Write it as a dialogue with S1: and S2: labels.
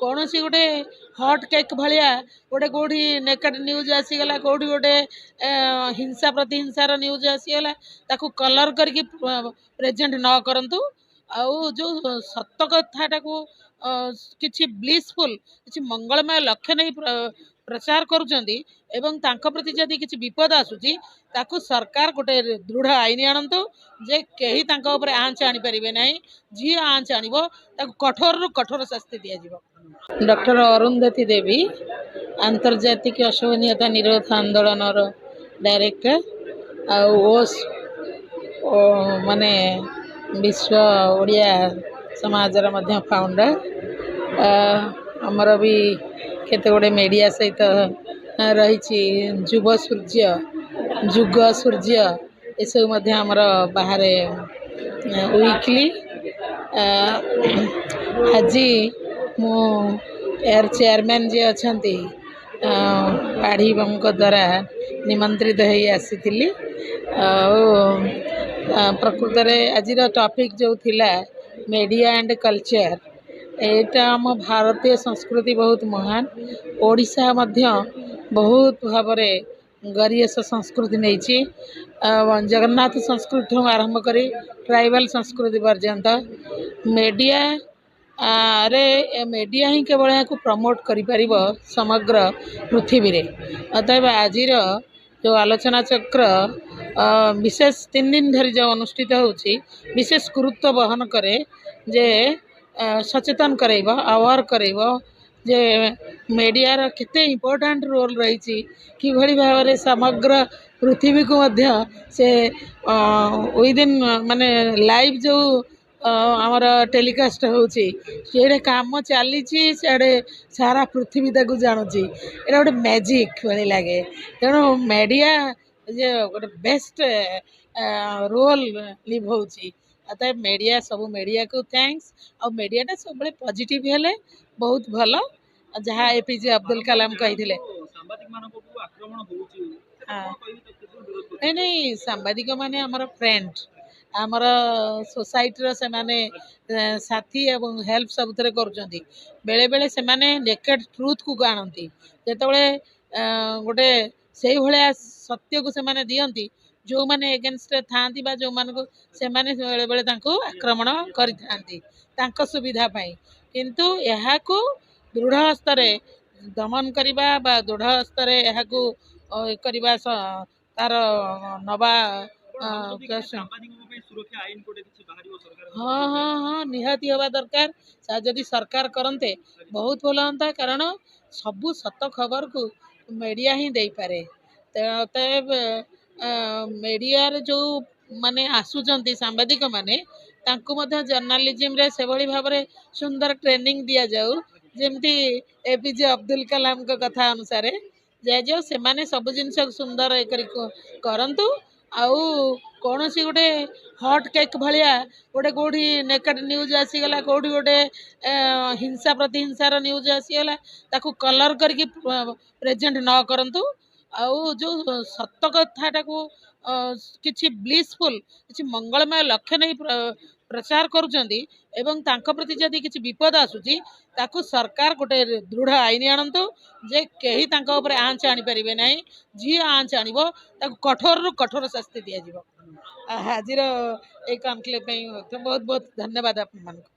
S1: କୌଣସି ଗୋଟେ hot cake ଭଳିଆ ଗୋଟେ କେଉଁଠି ନେକେଡ଼ ନ୍ୟୁଜ୍ ଆସିଗଲା, କେଉଁଠି ଗୋଟେ ହିଂସା ପ୍ରତିହିଂସାର ନ୍ୟୁଜ୍ ଆସିଗଲା, ତାକୁ କଲର୍ କରିକି ପ୍ରେଜେଣ୍ଟ ନ କରନ୍ତୁ। ଆଉ ଯେଉଁ ସତ କଥାଟାକୁ କିଛି ବ୍ଲିସଫୁଲ୍, କିଛି ମଙ୍ଗଳମୟ ଲକ୍ଷ୍ୟ ନେଇ ପ୍ରଚାର କରୁଛନ୍ତି ଏବଂ ତାଙ୍କ ପ୍ରତି ଯଦି କିଛି ବିପଦ ଆସୁଛି, ତାକୁ ସରକାର ଗୋଟେ ଦୃଢ଼ ଆଇନ ଆଣନ୍ତୁ ଯେ କେହି ତାଙ୍କ ଉପରେ ଆଞ୍ଚ ଆଣିପାରିବେ ନାହିଁ। ଯିଏ ଆଞ୍ଚ ଆଣିବ, ତାକୁ କଠୋରରୁ କଠୋର ଶାସ୍ତି ଦିଆଯିବ। ଡକ୍ଟର ଅରୁନ୍ଧତୀ ଦେବୀ, ଆନ୍ତର୍ଜାତିକ ଅଶୋଭନୀୟତା ନିରୋଧ ଆନ୍ଦୋଳନର ଡାଇରେକ୍ଟର ଆଉ ଓସ୍ ମାନେ ବିଶ୍ୱ ଓଡ଼ିଆ ସମାଜର ମଧ୍ୟ ଫାଉଣ୍ଡର। ଆମର ବି କେତେ ଗୁଡ଼ିଏ ମିଡ଼ିଆ ସହିତ ରହିଛି, ଯୁବ ସୂର୍ଯ୍ୟ, ଯୁଗ ସୂର୍ଯ୍ୟ, ଏସବୁ ମଧ୍ୟ ଆମର ବାହାରେ ୱିକଲି। ଆଜି ମୁଁ ଏୟାର ଚେୟାରମ୍ୟାନ୍ ଯିଏ ଅଛନ୍ତି ପାଢ଼ୀ ବାବୁଙ୍କ ଦ୍ୱାରା ନିମନ୍ତ୍ରିତ ହେଇ ଆସିଥିଲି। ଆଉ ପ୍ରକୃତରେ ଆଜିର ଟପିକ୍ ଯେଉଁ ଥିଲା ମିଡ଼ିଆ ଆଣ୍ଡ କଲଚର୍, ଏଇଟା ଆମ ଭାରତୀୟ ସଂସ୍କୃତି ବହୁତ ମହାନ। ଓଡ଼ିଶା ମଧ୍ୟ ବହୁତ ଭାବରେ ଗରିୟସ ସଂସ୍କୃତି ନେଇଛି। ଜଗନ୍ନାଥ ସଂସ୍କୃତିଠୁ ଆରମ୍ଭ କରି ଟ୍ରାଇବାଲ୍ ସଂସ୍କୃତି ପର୍ଯ୍ୟନ୍ତ ମିଡ଼ିଆ ରେ, ମିଡ଼ିଆ ହିଁ କେବଳ ଏହାକୁ ପ୍ରମୋଟ୍ କରିପାରିବ ସମଗ୍ର ପୃଥିବୀରେ। ଅତଏବ ଆଜିର ଯେଉଁ ଆଲୋଚନା ଚକ୍ର ବିଶେଷ 3 ଦିନ ଧରି ଯେଉଁ ଅନୁଷ୍ଠିତ ହେଉଛି, ବିଶେଷ ଗୁରୁତ୍ୱ ବହନ କରେ ଯେ ସଚେତନ କରାଇବ, ଆୱାର କରାଇବ ଯେ ମିଡ଼ିଆର କେତେ ଇମ୍ପୋର୍ଟାଣ୍ଟ ରୋଲ୍ ରହିଛି, କିଭଳି ଭାବରେ ସମଗ୍ର ପୃଥିବୀକୁ ମଧ୍ୟ ସେ ୱିଦିନ୍ ମାନେ ଲାଇଭ୍ ଯେଉଁ ଆମର ଟେଲିକାଷ୍ଟ ହେଉଛି, ସିଆଡ଼େ କାମ ଚାଲିଛି, ସିଆଡ଼େ ସାରା ପୃଥିବୀ ତାକୁ ଜାଣୁଛି। ଏଇଟା ଗୋଟେ ମ୍ୟାଜିକ୍ ଭଳି ଲାଗେ। ତେଣୁ ମିଡ଼ିଆ ଯେ ଗୋଟେ ବେଷ୍ଟ ରୋଲ୍ ନିଭାଉଛି। ଅତଏବ ମିଡ଼ିଆ, ସବୁ ମିଡ଼ିଆକୁ thanks. ଆଉ ମିଡ଼ିଆଟା ସବୁବେଳେ ପଜିଟିଭ୍ ହେଲେ ବହୁତ ଭଲ, ଯାହା ଏପିଜେ ଅବଦୁଲ କାଲାମ କହିଥିଲେ। ହଁ, ନାଇଁ, ସାମ୍ବାଦିକମାନେ ଆମର ଫ୍ରେଣ୍ଡ, ଆମର ସୋସାଇଟିର ସେମାନେ ସାଥୀ ଏବଂ ହେଲ୍ପ ସବୁଥିରେ କରୁଛନ୍ତି। ବେଳେବେଳେ ସେମାନେ ନେକେଡ଼ ଟ୍ରୁଥକୁ ଆଣନ୍ତି। ଯେତେବେଳେ ଗୋଟେ ସେଇଭଳିଆ ସତ୍ୟକୁ ସେମାନେ ଦିଅନ୍ତି, ଯେଉଁମାନେ ଏଗେନଷ୍ଟରେ ଥାଆନ୍ତି ବା ଯେଉଁମାନଙ୍କୁ ସେମାନେ ବେଳେବେଳେ ତାଙ୍କୁ ଆକ୍ରମଣ କରିଥାନ୍ତି ତାଙ୍କ ସୁବିଧା ପାଇଁ। କିନ୍ତୁ ଏହାକୁ ଦୃଢ଼ ହସ୍ତରେ ଦମନ କରିବା ବା ଦୃଢ଼ ହସ୍ତରେ ଏହାକୁ କରିବା, ତାର ନବା। ହଁ, ନିହାତି ହେବା ଦରକାର। ଯଦି ସରକାର କରନ୍ତେ, ବହୁତ ଭଲ ହୁଅନ୍ତା। କାରଣ ସବୁ ସତ ଖବରକୁ ମିଡ଼ିଆ ହିଁ ଦେଇପାରେ। ଅତଏବ ମିଡ଼ିଆରେ ଯେଉଁ ମାନେ ଆସୁଛନ୍ତି ସାମ୍ବାଦିକମାନେ, ତାଙ୍କୁ ମଧ୍ୟ ଜର୍ଣ୍ଣାଲିଜିମରେ ସେଭଳି ଭାବରେ ସୁନ୍ଦର ଟ୍ରେନିଂ ଦିଆଯାଉ, ଯେମିତି ଏପିଜେ ଅବଦୁଲ କାଲାମଙ୍କ କଥା ଅନୁସାରେ ଦିଆଯାଉ। ସେମାନେ ସବୁ ଜିନିଷ ସୁନ୍ଦର ଇଏ କରି କରନ୍ତୁ। ଆଉ କୌଣସି ଗୋଟେ ହଟ୍ କେକ୍ ଭଳିଆ ଗୋଟେ କେଉଁଠି ନେକେଡ଼ ନ୍ୟୁଜ୍ ଆସିଗଲା, କେଉଁଠି ଗୋଟେ ହିଂସା ପ୍ରତିହିଂସାର ନ୍ୟୁଜ୍ ଆସିଗଲା, ତାକୁ କଲର୍ କରିକି ପ୍ରେଜେଣ୍ଟ ନ କରନ୍ତୁ। ଆଉ ଯେଉଁ ସତ କଥାଟାକୁ କିଛି ବ୍ଲିସଫୁଲ୍, କିଛି ମଙ୍ଗଳମୟ ଲକ୍ଷ୍ୟ ନେଇ ପ୍ରଚାର କରୁଛନ୍ତି ଏବଂ ତାଙ୍କ ପ୍ରତି ଯଦି କିଛି ବିପଦ ଆସୁଛି, ତାକୁ ସରକାର ଗୋଟେ ଦୃଢ଼ ଆଇନ ଆଣନ୍ତୁ ଯେ କେହି ତାଙ୍କ ଉପରେ ଆଞ୍ଚ ଆଣିପାରିବେ ନାହିଁ। ଯିଏ ଆଞ୍ଚ ଆଣିବ, ତାକୁ କଠୋରରୁ କଠୋର ଶାସ୍ତି ଦିଆଯିବ। ଆଜିର ଏଇ କନକ୍ଲେଭ୍ ପାଇଁ ବହୁତ ବହୁତ ଧନ୍ୟବାଦ ଆପଣମାନଙ୍କୁ।